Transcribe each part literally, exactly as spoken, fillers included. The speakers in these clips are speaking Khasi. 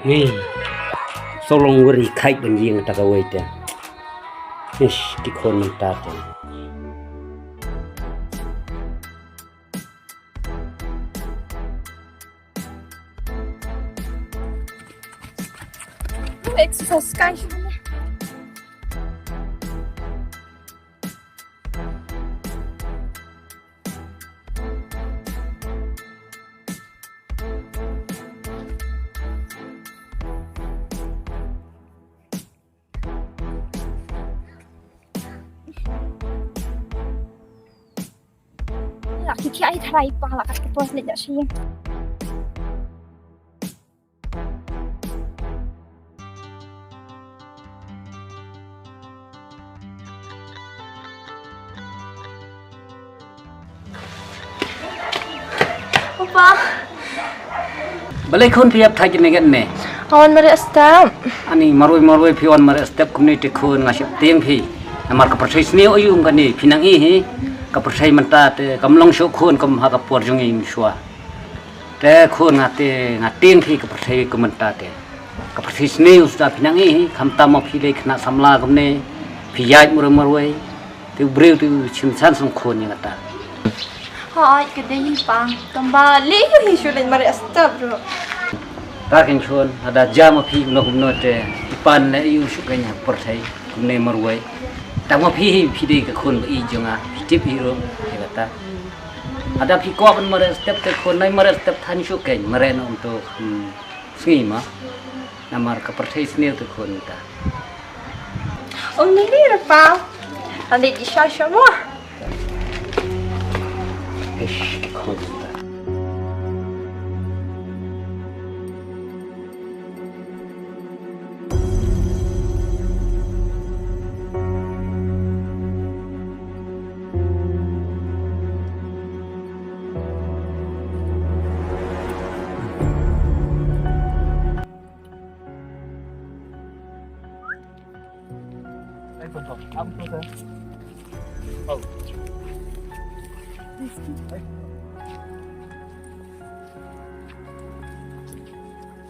Hey, so long wer ni kait ban jing ta kawei te. Ish, ki khon mynta te. Exercise kai shibun. Lak ki ai tharai pa lak ka tuas le ja shi. Papa. Balei khun phi ap thai kine kine? Awan mare step. Ani marwei marwei phi wan mare step kumne te khun nga shep tieng phi. Namar ka pyrthei sniew ayu kane phi nang i hi. Ka pyrthei mynta te kam long shuh khun kam ha ka por jong i mishwa. Te khun nga te nga tieng phi ka pyrthei kumne ta te. Ka pyrthei sniew suda phi nang i hi, khamtam ma phi dei khynnah samla kumne. Phi ïaid marwei marwei. Te u briew te u shim san song khun ïa kata. Hooid, ka dei hi pa. Tang ba leh ïa hi shu leit mareh step ruh. Ta ken khun, hada jam ma phi kumno kumno te. I pan leh ïa u shu kane pyrthei kumne marwei. Tang ma phi hi phi dei ka khun ba i jong nga, phi tip hi ruh ïa kata. Hada phi kwah ban mareh step te khun, nai mareh step than shu ken, mareh noh to, hmm, sngi ma. Namar ka pyrthei sniew te khun ta. Ong ni ni ra pa. Ande di sha sha mo. Eish, ki khun ta.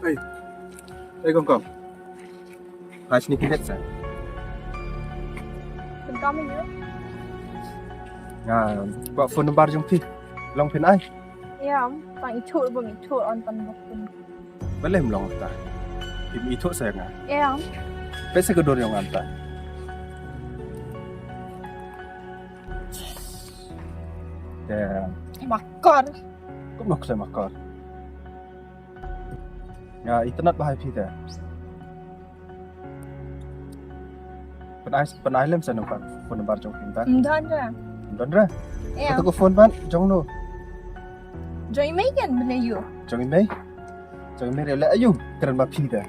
Ei, ei, kong kong. Pha shini ki het sa. Pyndonkam ïa u. Nga kwah phone number jong phi. Long phin ai. Ïa, tang ithuh bym ithuh on pan bok phin. Balei ym long ta. Phim ithuh sa ïa nga. Ïa. Peit sa ka dur jong nga ta. Te. Makor. Kumno khlem makor. Nga itynnad bha ïa phi te. Pynai, pynai lem sa number, phone number jong phi mynta. Ym don re. Ym don re. Ïa. Kata ka phone ban jong no. Jong i mei kan bynta ïa u. Jong i mei. Jong i mei re leh aïu kren bad phi te.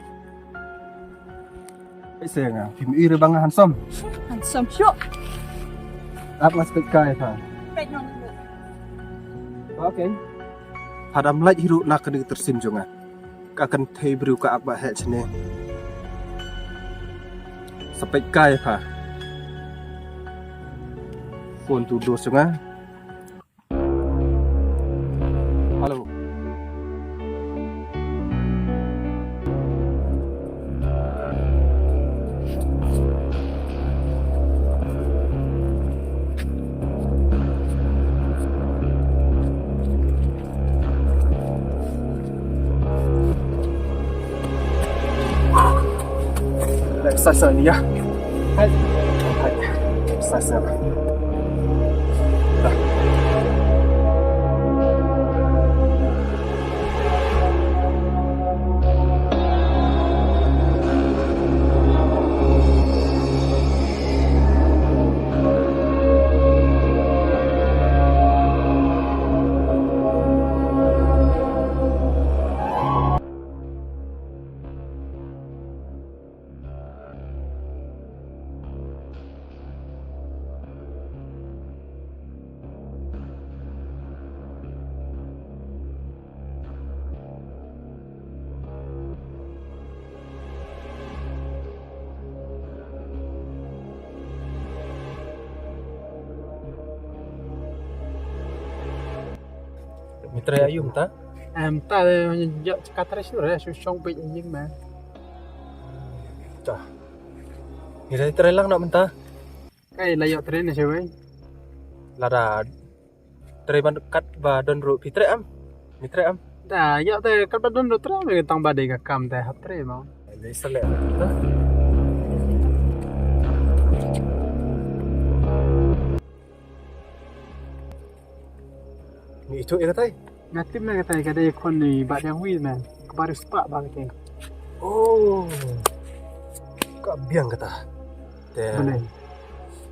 Peit sa ïa nga, phim i re ba nga handsome. Handsome shuh. Ap nga spek kai pha. Peit noh. Okay. Pha dam lait hi ruh na kane ka tyrsim jong nga. Ka kynthei briew ka ap ba heh shane. Sa peit kai pha. Phone tu dos jong nga. Hello. Sa sa ni ya. Hai. Hai. Sa sa. Mitra aïu mynta? Em, ta ïoh jaka trei shuh re, shu shong beit ïing me. Ta. Ngi dei trei lang noh mynta. Kai la ïoh trei ne shawei. Lada trei ban kat ba don ruh phi trei em. Mi trei em. Da ïoh te kat ba don ruh trei me tang ba dei ka kam te hap trei mo. Dei sa leh. Ni itu ïa katai. Nga tip na katai ka dei khun ni Bah Dang Wi me. Ka baris pa ba katai. Oh. Ka biang kata. Te. Boleh.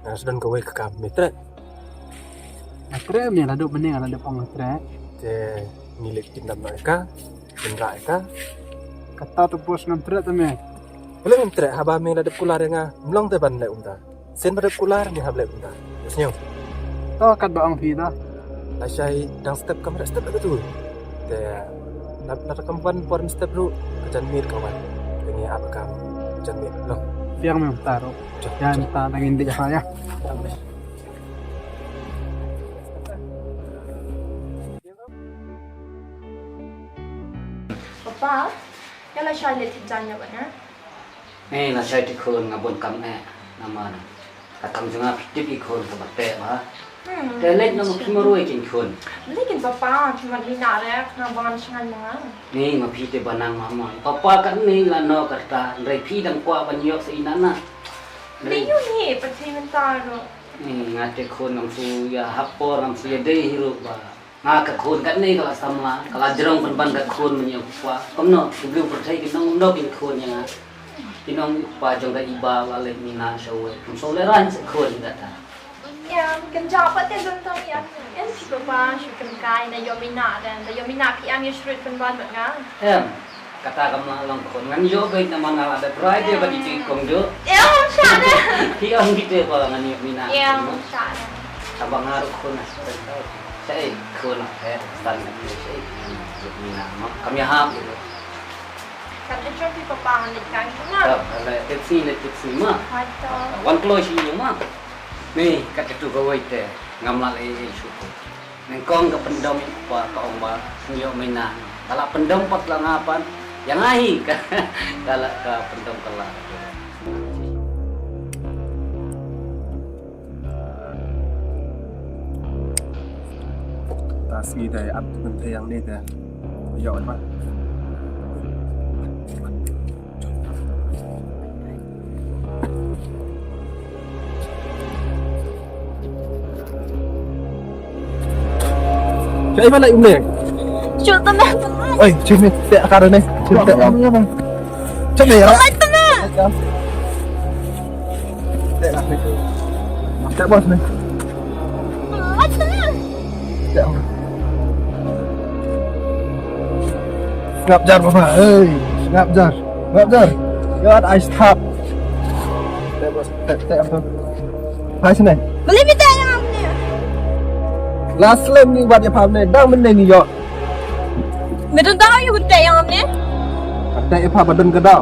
Nga sdang kawei ka kam mi trei. Nga trei me la duk mene nga la duk ong trei. Te ngi lek kin dam na ka. Kin ra ka. Kata tu bos ngam trei te me. Boleh ngam trei haba me la dep kular ïa nga. Mlong te ban leh umta. Sen ba dep kular me hab leh umta. Sñiaw. To kat ba ong phi to. Lashai dang step kamra step ka tu. Te lada, lada kam wan por step ruh ka jan miet ka wan. Te ngi ap ka jan miet long. Biang me ta ruh. Jan ta dang in dei ha ya. Papa, ïa lashai leit thied jaiñ ïa bad nga. Eh, lashai te khun nga bun kam eh. Namar ka kam jong nga phi tip i khun kaba teh ba. Hmm. Te leit na ma phi marwei kin khun. Leit kin papa, phi mat lina re, nga ban shngai ma nga. Ni ma phi te ba nang mama. Papa kan ni la no kata, ndrei phi dang kwah ban ïoh sa ina na. Leit yu ni, pa phi mynta ro. Ni nga te khun ngam shu ïa hap por, ngam shu ïa dei hi ruh ba. Nga ka khun katne ka la samla, ka la jrong pynban ka khun mynne u kpa. Kumno, u briew pyrthei ki nong dok ki khun ïa nga. Ki nong u kpa jong ka i ba la leit mina shawei. Kum shu lehrain sa khun kata. Em, kin jop pat te don tang ïa. Em, phi papa shu kynkai na ïoh mina den, da ïoh mina phi am ïa shu rit pynban bad nga. Em. Kata kam lah long khun ngan ïoh beit namar nga la dep rai de bad iti kong ju. Ïa, ym shah de. Ki ong kite ba ngan ïoh mina. Ïa, ym shah de. Tang ba nga ruh khun ah. Sa ei khun ah, eh, tan ngan ïoh sa ei ngan ïoh mina mo. Kam ïahap de. Kan ïa jong phi papa ngan leit kai khun ah. Ïa, leit tipsy, leit tipsy mo. Hai to. Wan kloi shi ïa mo. Ni, kat katu kawei te. Ngam lah leh ei ei shuh. Nyngkong ka pyndom ïa u kpa ka ong ba ïoh mina. Ka la pyndom pat la nga pat. Ïa nga hi ka, ka la ka pyndom ka la. Ta sngi dei ap tu kynthei ïa ngi te. Ïoh pat. Chai ba lai umne. Chut tama. Oi, chut ne. Te akar ne. Chut te. Chut ne ya. Lai tama. Te bos ne. Sngap jar baba, hei, sngap jar, sngap jar. Ïa wat ai stap. Te bos, te, te am tu. Hai sini. Beli minta yang amne. Last lem ni wat ïa pha ne, dang mynne ni ïoh. Me don daw ïa wat te yang amne. Te ïa pha ba don ka daw.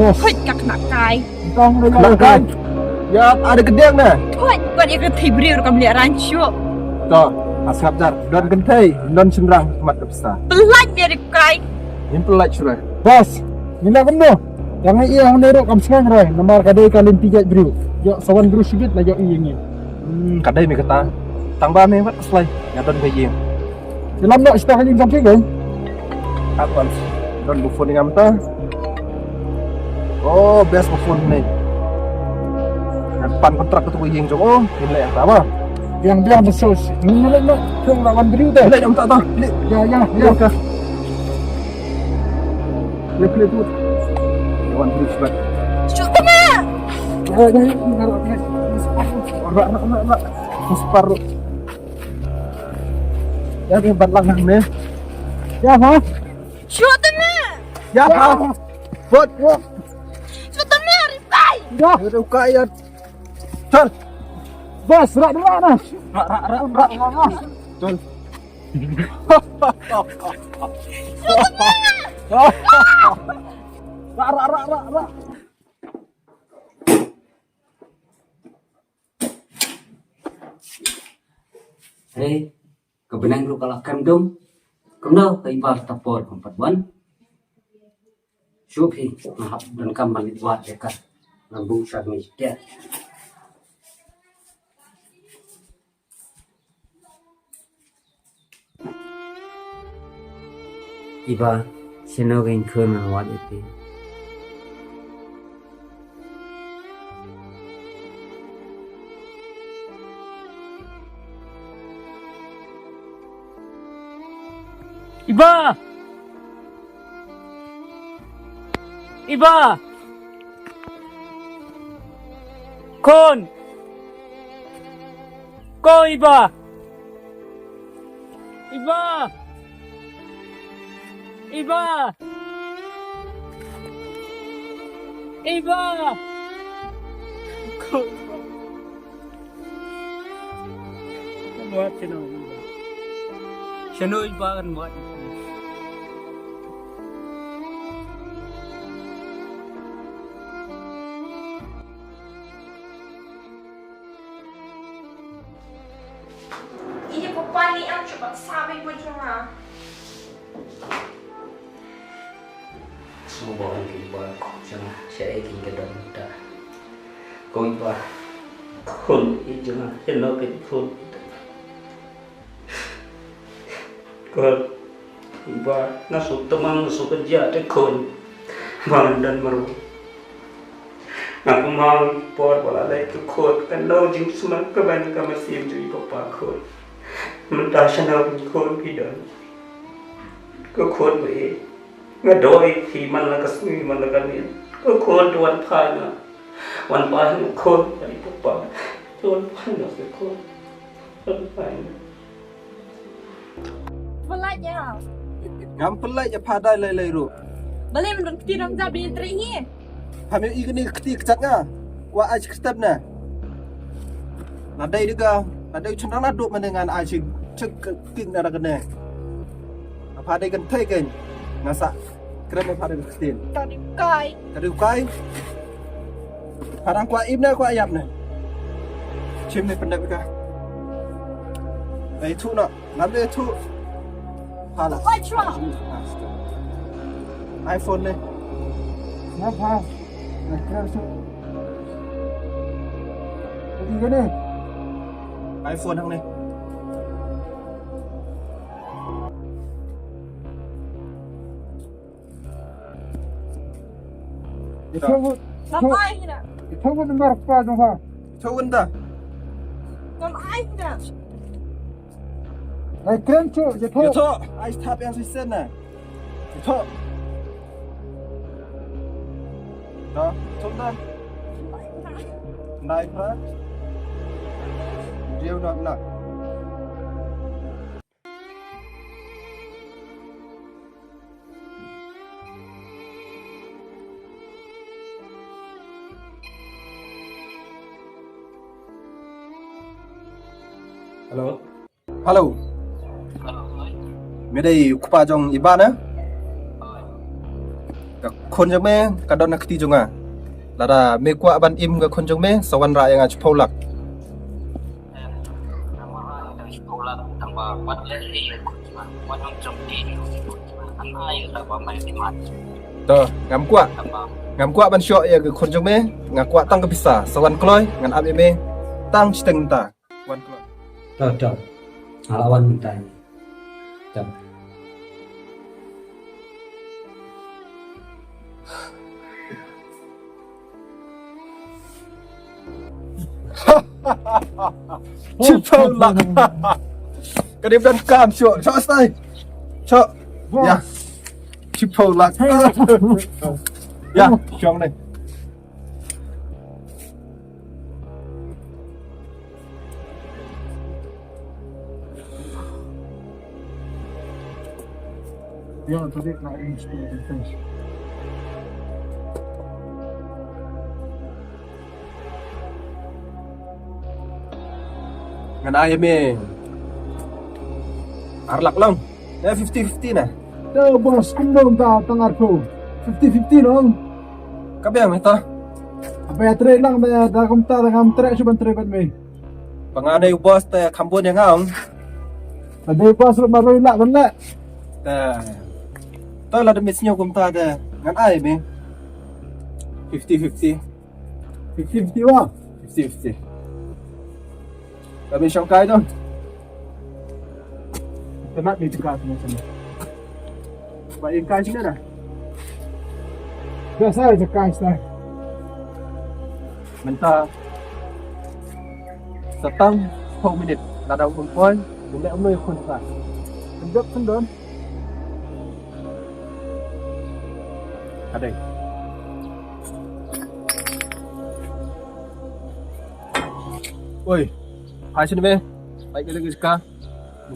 Bos. Hoi ka kena kai. Kena kai. Ïa, ada kediang na. Wat, wat ïa kynthei briew kam leh rancho. To, a sngap jar. Don kynthei, don shynrang, mat ka pisa. Pelait ïa ri kai. Ngin pelait shurai. Bos, ngin ïa kumno? Ïa nga ïa hangne ruh kam sngewrai. Namar ka dei ka lynti jait briew. Ïoh sa wan briew shibit la ïoh ïa ngi. Hmm, ka dei me kata. Tang ba me wat ka slai. Nga don ka ïing. Ïalam noh shata ka ïing jong phi, kan? At wan. Don bu phone ngam ta. Oh, best bu phone ne. Ngan pan kontrak katu ka ïing jong o, ngin leh ta ba. Biang biang besus. Ngin leh noh. Jong lawan briew te. Leh jong ta ta. Leh. Ya ya ya. Ka. Leh leh tu. Lawan briew sebat. Cuba. Ya ya ya. Rak rak rak rak. Separuh. Ya, dia bat lang ne. Ya, ha? Shoot me. Ya, ha? Bot. Shoot me, ripai. Ya. Udah buka ya. Chal. Bas, rak rak na. Rak rak rak rak. Chal. Shoot me. Rak rak rak rak rak. Hei, ka bneng ruh ka la kem dum. Kumno ka Iba, ta por kam pat wan. Shu phi, nga hap donkam ban leit wad ïa ka. Nga bun sha ngi te. Iba, shano kein khun ngan wad ïa phi. Iba! Iba! Khun! Ko Iba! Iba! Iba! Iba! Ko Iba! Kan wad shano Iba? Shano Iba kan wad? Ine papa ni ang chupa sabi mo chunga. Sngewbha ïa ki ba khun jong nga, shaei kein ka don mynta. Ko Iba, khun i jong nga, ïa no kein khun. Khun Iba, nga sngewthuh, nga sngewthuh ka jia te khun. Ba ngan don marwei. Nga kynmaw ïa ki por ba la leit ka khun, ka long jingsma ka ban ka mynsiem jong i papa khun. Mynta shano kein khun phi don? Ko khun ba ïeit. Nga doi phi man la ka sngi man la ka miet. Ko khun to wan phai noh. Wan phai noh khun, ka dei papa. To wan phai noh ko khun. Wan phai noh. Pynlait ïa. Ngam pynlait ïa pha dei lei lei ruh. Balei mynta kti dang jap ïa trei hi. Pha mih ïa kane ka kti kjat nga. Kwah ai shi kyrtep ne. Na dei de ka, na dei chynrang na duk mane ngan ai shi chik king na da kane. Pha dei kynthei kein. Nga sa kren ïa pha dei ka ktien. Ka dei kai. Ka dei kai. Pha dang kwah im ne kwah ïap ne. Chim ne pyndep ka. Ei thu na. Ngan ïathuh. Hala. What's wrong? iPhone ne. Nga pha. Nga kira su. Ini gini. iPhone hangne. Ïathuh. Ngam ai hina. Ïathuh nambar kpa jong pha. Ïathuh mynta. Ngam ai hina. Ai kren shuh, ïathuh. Ïathuh. Ai thap ïa shisien na. Ïathuh. Da, ïathuh da. Nai phra. Hynriew phra. Hello. Hello. Me dei u kpa jong i Ba ne? Ka khun jong me ka don ha kti jong nga. Lada me kwah ban im ka khun jong me, sa wanrah ïa nga shiphew lak. To, ngam kwah. Ngam kwah ban shoh ïa ka khun jong me, nga kwah tang ka pisa, sa wan kloi, ngan ap ïa me tang shiteng mynta. Wan kloi. To, to. Nga la wan mynta. To. Shiphew lak. Ka dei ban kam shuh. Shuh stai. Shuh. Ya. Shiphew lak. Ya, shong dei. Ngan ai me ar lak long. Ya, fifty fifty na. Te boss, kumno mynta tang arphew? Fifty fifty long. Ka biang mynta. Haba ïatrei lang da, da kumta da ngam treh shuh ban trei bad me. Ba nga dei u boss te kham bun ïa nga ong. Ba dei boss ruh marwei lah ban leh. Te to la da me sngew kumta te ngan ai me fifty fifty. Fifty fifty wa. Fifty fifty. Kami shong kai tu. Tenat ni jaka sini sini. Ba in kai sini dah. Dah saya jaka sini. Mynta sa tam saw minit la dang um poi. Mynta um noi khun sa. Sendok sendon. Kadai. Oi, hai sini me. Baik kita ke ka.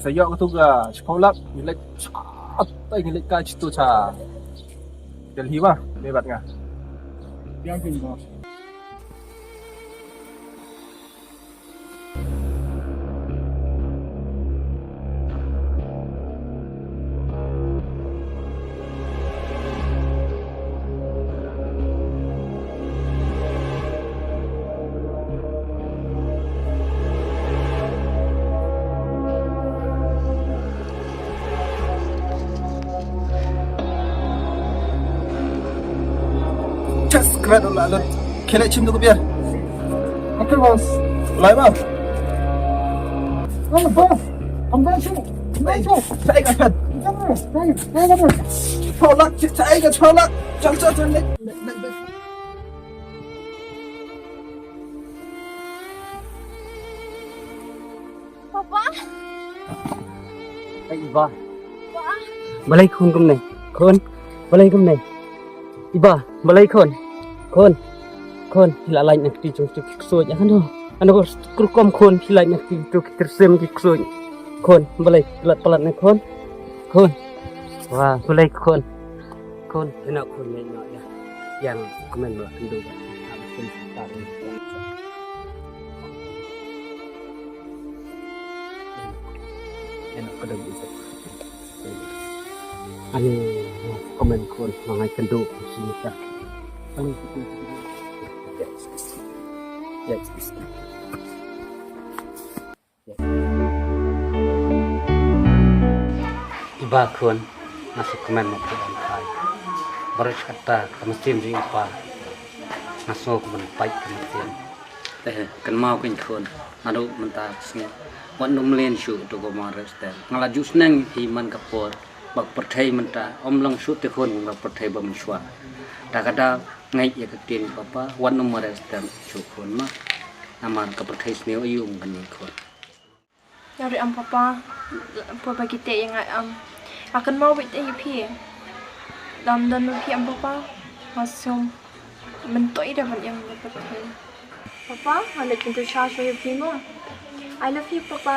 Saya aku tu ga sekolah, nilai satu, nilai ka situ sa. Delhi mah, lebat nga. Yang pun bos. Just kena dulu lalu. Kena cium dulu biar. Oke, bos. Lai bang. Oh, bos. Kamu kan sih. Kamu kan sih. Saya kapan? Kamu, saya, saya kamu. Tolak, saya kan tolak. Jangan, jangan, jangan. Papa? Ai Iba. Papa? Balei khun kumne? Khun. Balei kumne? Iba, balei khun? Khun. Khun, phi la lait na kti jong ki ksuid. Ano, ano ko rukom khun phi lait na kti jong ki kyrsim ki ksuid. Khun, balei palat palat ne khun? Khun. Wa, balei khun? Khun, kena khun ne no ya. Yang kmen ba kyndu ba. Am khun ta. Eno ka dang isa. Ani komen kon mangai kendo sini ta. Ani kuku. Yes. Yes. Iba khun, nga sngewkmen ma phi ong kai. Baroh shi katta ka mynsiem jong i pa. Nga sngew kumban pait ka mynsiem. Te kynmaw kein khun, naduh mynta ka sngi wat nym mlien shuh to ka Margaret Stern. Nga la ju sneng ïa phi man ka por ba ka pyrthei mynta ym long shuh te khun, ka pyrthei ba mynshuwa. Da ka daw ngeit ïa ka ktien papa, wat nym Margaret Stern shuh khun ma. Namar ka pyrthei sniew aïu ym kane khun. Ïa ri am papa, por ba ki teh ïa nga am. Nga kynmaw beit ïa phi. Dam don ma phi am papa. Nga sum. Myntoi da ban ïam ïa phi. Papa, nga leit kyntu sha sha ïa phi mo. I love you papa.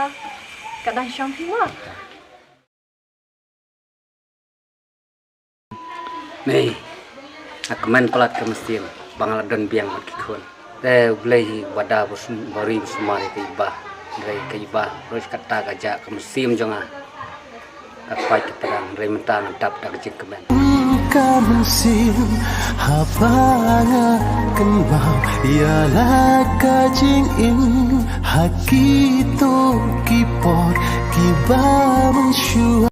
Ka dang shong phi mo. Nei, nga kmen palat ka mynsiem ba nga la don biang bad ki khun. Te U Blei hi ba da ba sum-, ba ri ba sumar ïa ka Iba. Hynrei ka Iba, baroh shi katta ka jah ka mynsiem jong nga. Ka pait ka tyrang, hynrei mynta nga dap da ka jingkmen. Ka mynsiem haba nga kynmaw ïa la ka jingim ha kito ki por kiba mynshuwa.